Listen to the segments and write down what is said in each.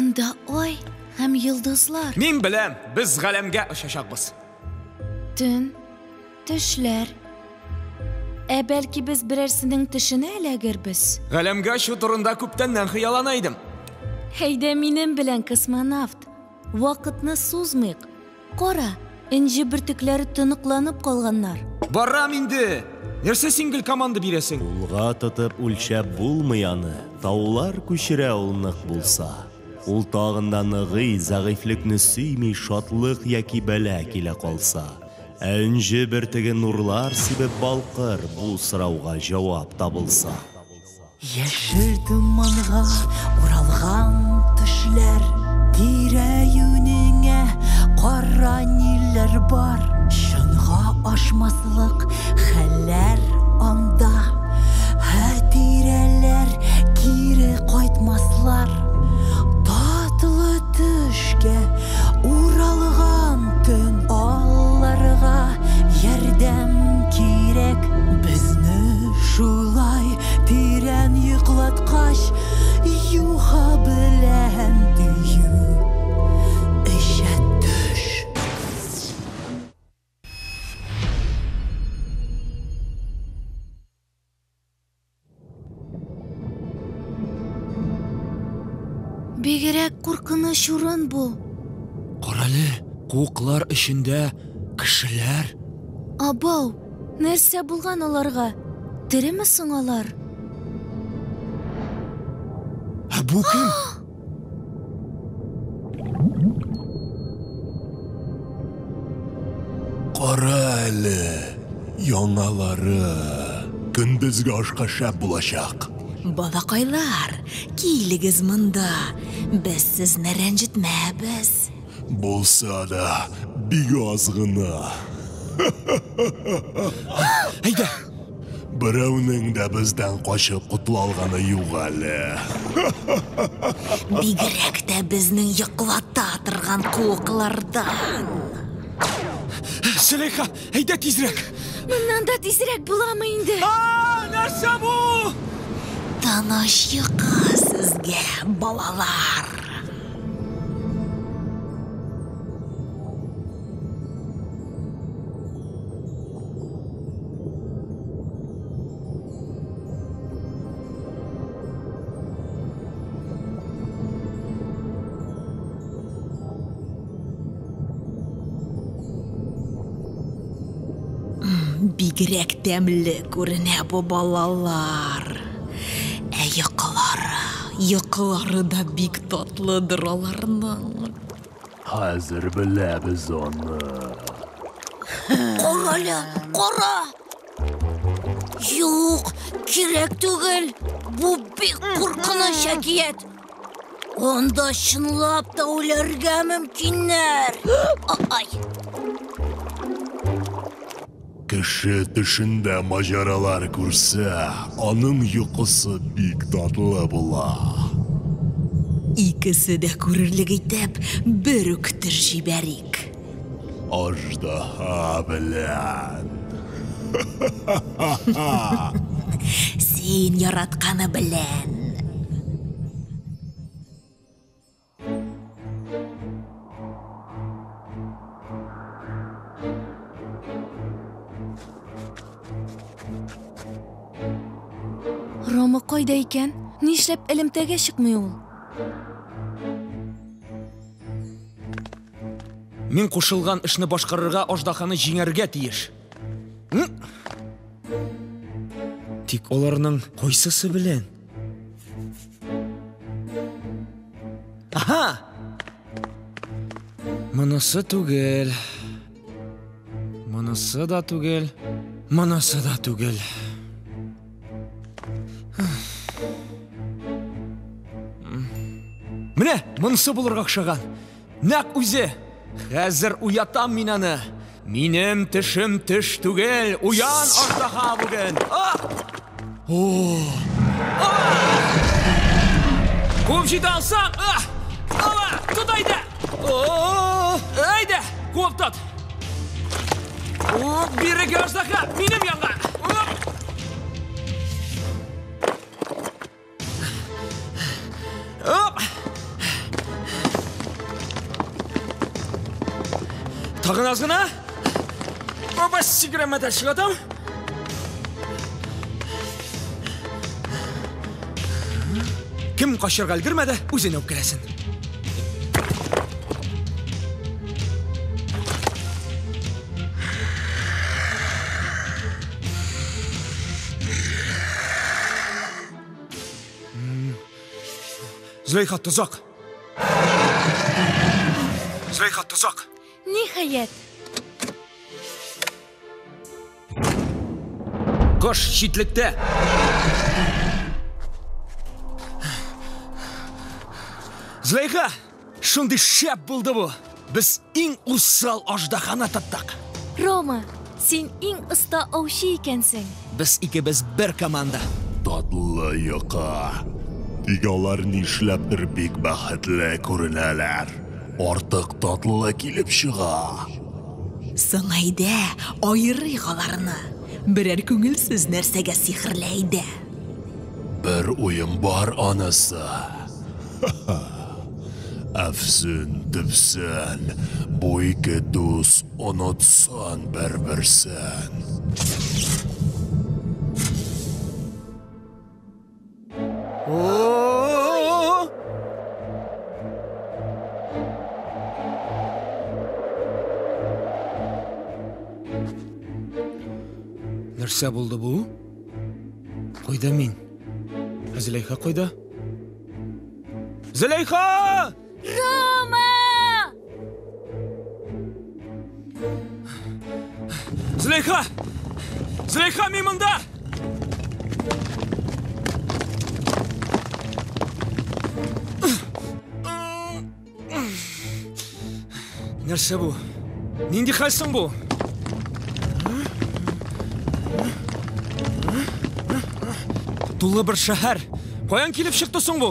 Анда ай һәм йолдызлар. Мин беләм, без галәмгә очачакбыз. Төн, төшләр. Ә бәлки без берәрсенең төшенә эләгербез? Галәмгә очу турында күптәннән хыяллана идем. Әйдә минем белән, космонавт. Вакытны сузмыйк. Кара, энҗе бөртекләре тоныкланып калганнар. Барам инде! Нәрсә син гел команда бирәсең? Кулга тотып үлчәп булмый аны, таулар күчерә ул нык булса. Ул тагын да ныгый, зәгыйфьлекне сөйми, шатлык яки бәла килә калса. Ә энҗе бөртеге нурлар сибеп балкыр, бу сорауга җавап табылса. Яшел томанга уралган төшләр, тирә-юнеңә кара ниләр бар, чынга ашмаслык хәлләр анда. Хатирәләр кире кайтмаслар. Татлы төшкә уралган төн, алларга ярдәм кирәк. Безне шулай тирән йоклаткач, юха белән дию эчә төш. Бигрәк куркыныч урын бу. Карале, куыклар эчендә кешеләр. Абау, нәрсә булган аларга? Тереме соң алар? Ә бу кем? Кара әле, яңалары. Көндезге ашка шәп булачак. Балакайлар, килегез монда. Без сезне рәнҗетмәбез. Булса да, бик аз гына. Әйдә! Берәүнең дә бездән качып котыла алганы юк әле. Бигрәк тә безнең йоклата торган куыклардан. Зөләйха, әйдә тизрәк! Моннан да тизрәк буламы инде? А, нәрсә бу? Тыныч йокы сезгә, балалар. Бигрәк тәмле күренә бу балалар. Ә йокылары, йокылары да бик татлыдыр аларның. Хәзер беләбез аны. Кара әле, кара! Юк, кирәк түгел. Бу бик куркыныч әкият. Анда чынлап та үләргә мөмкиннәр. Ай! Кеше төшендә маҗаралар күрсә, аның йокысы бик татлы була. Икесе дә күрерлек итеп, бер үк төш җибәрик. Аждаһа белән. Син яратканы белән. Рома кайда икән? Нишләп элемтәгә чыкмый ул? Мин кушылган эшне башкарырга аждаһаны җиңәргә тиеш. Тик аларның кайсысы белән? Аһа! Монысы түгел. Монысы да түгел. Монысы да түгел. Менә, монысы булырга охшаган. Нәкъ үзе. Хәзер уятам мин аны. Минем төшем төш түгел. Уян, аждаһа бүген. А! О! А! Куып җитә алсаң, а! Ава, тот әйдә! О! Әйдә, куып тот. Оп, бирегә аждаһа, минем янга. Оп! Оп! Тагын аз гына. Баба сикерәм дә чыгатам. Кем качырга өлгермәде, үзенә үпкәләсен. Зөләйха, тозак! Зөләйха, тозак! Ниһаять! Кош читлектә! Зөләйха, шундый шәп булды бу! Без иң усал аждаһаны тоттык. Рома, син иң оста аучы икәнсең. Без икебез бер команда. Татлы йокы. Тик алар нишләптер бик бәхетле күренәләр. Артык татлы килеп чыга. Соң әйдә, аерыйк аларны. Берәр күңелсез нәрсәгә сихерлә әйдә. Бер уем бар анысы. Әфсен төпсен, бу ике дус онытсын бер-берсен. О! Нәрсә булды бу? Кайда мин? Ә Зөләйха кайда? Зөләйха! Рома! Зөләйха! Зөләйха, мин монда! Нәрсә бу? Нинди хәл соң бу? Тулы бер шәһәр. Каян килеп чыкты соң бу?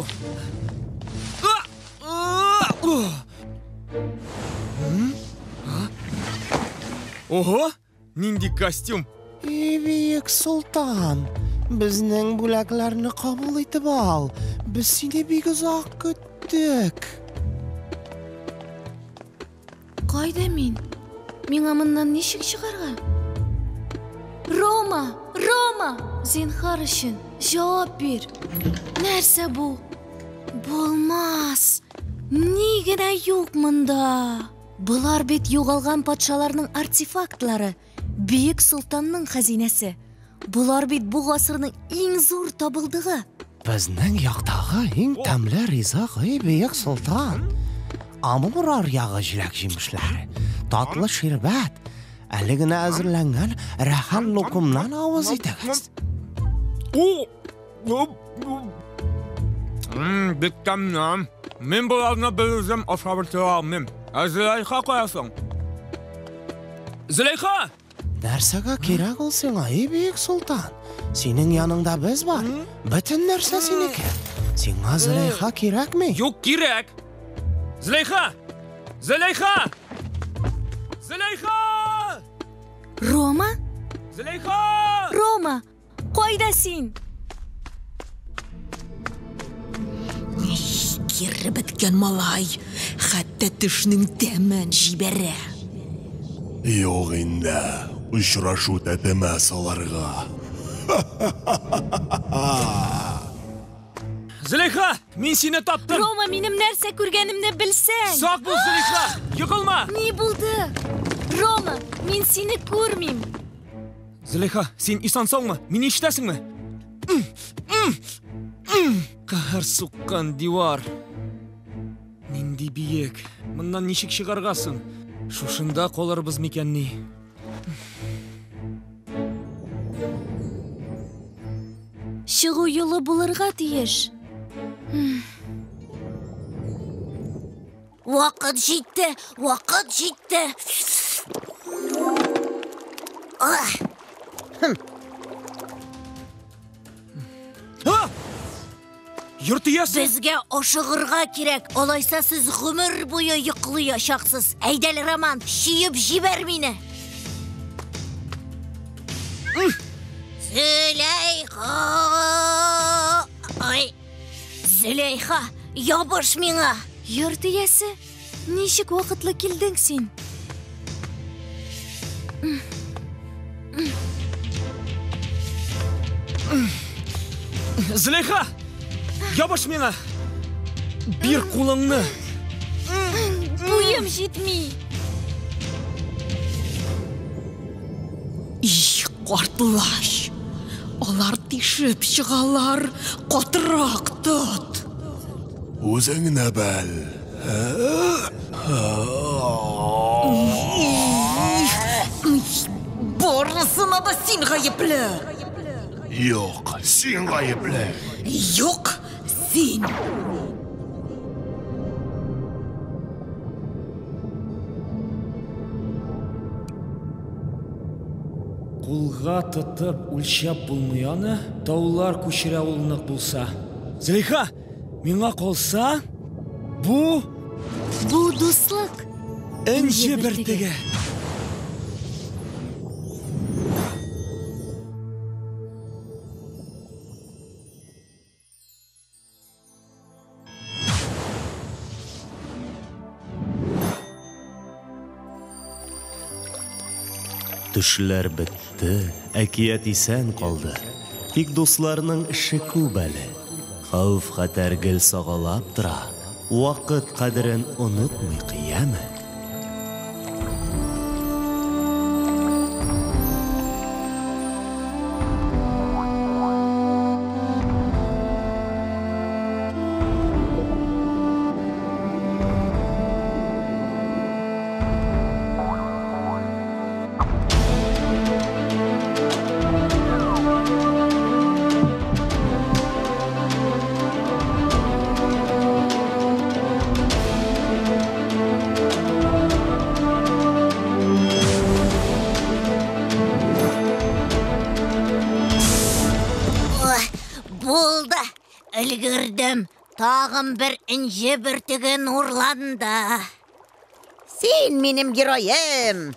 Ого! Нинди костюм! И бөек солтан, безнең бүләкләрне кабул итеп ал. Без сине бик озак көттек. Кайда мин? Миңа моннан ничек чыгарга? Рома! Рома! Зинһар өчен, җавап бир. Нәрсә бу? Булмас! Ни генә юк монда? Болар бит югалган патшаларның артефактлары, бөек солтанның хәзинәсе. Болар бит бу гасырның иң зур табылдыгы. Безнең яктагы иң тәмле ризык, эй бөек солтан. Амур аръягы җиләк-җимешләре, татлы ширбәт, әле генә әзерләнгән рәхәт лукумнан авыз итегез. Бик тәмле. Мин боларны бер үзем ашап бетерә алмыйм. Ә Зөләйха кая соң? Зөләйха! Нәрсәгә кирәк ул сиңа, эй бөек солтан? Синең яныңда без бар. Бөтен нәрсә синеке. Сиңа Зөләйха кирәкми. Юк, кирәк! Зөләйха! Зөләйха! Зөләйха! Рома? Зөләйха! Рома, кайда син? Кире беткән малай, хәтта төшнең тәмен җибәрә. Юк инде, очрашу тәтемәс аларга. Зөләйха, мин сине таптым! Рома, минем нәрсә күргәнемне белсәң! Сак бул, Зөләйха! Егылма! Ни булды? Рома, мин сине күрмим. Зөләйха, син исән-саумы? Мине ишетәсеңме? Каһәр суккан дивар. Нинди биек. Моннан ничек чыгарга соң? Шушында калырбыз микәнни? Чыгу юлы булырга тиеш. Вакыт җитте, вакыт җитте. Ах! А! Йорт иясе! Безгә ашыгырга кирәк, алайса сез гомер буе йоклыячаксыз. Әйдәл, Роман, чөеп җибәр мине. Зөләйха! Ай! Зөләйха, ябыш миңа! Йорт иясе, ничек вакытлы килдең син? Зөләйха! Ябыш миңа! Бир кулыңны! Буем җитми. Их, картлач! Алар тишеп чыгалар, катырак тот! Үзеңне бел. Барысына да син гаепле! Юк, син гаепле. Юк, син! Кулга тотып үлчәп булмый аны, таулар күчерә ул нык булса. Зөләйха, миңа калса, бу Бу дуслык. энҗе бөртеге. Төшләр бетте, әкият исән калды. Тик дусларның эше күп әле. Хәвеф-хәтәр гел сагалап тора. Вакыт кадерен онытмыйк, яме? Ой, Булды, өлгердем. Тагын бер энҗе бөртеге нурланды. Син минем героем.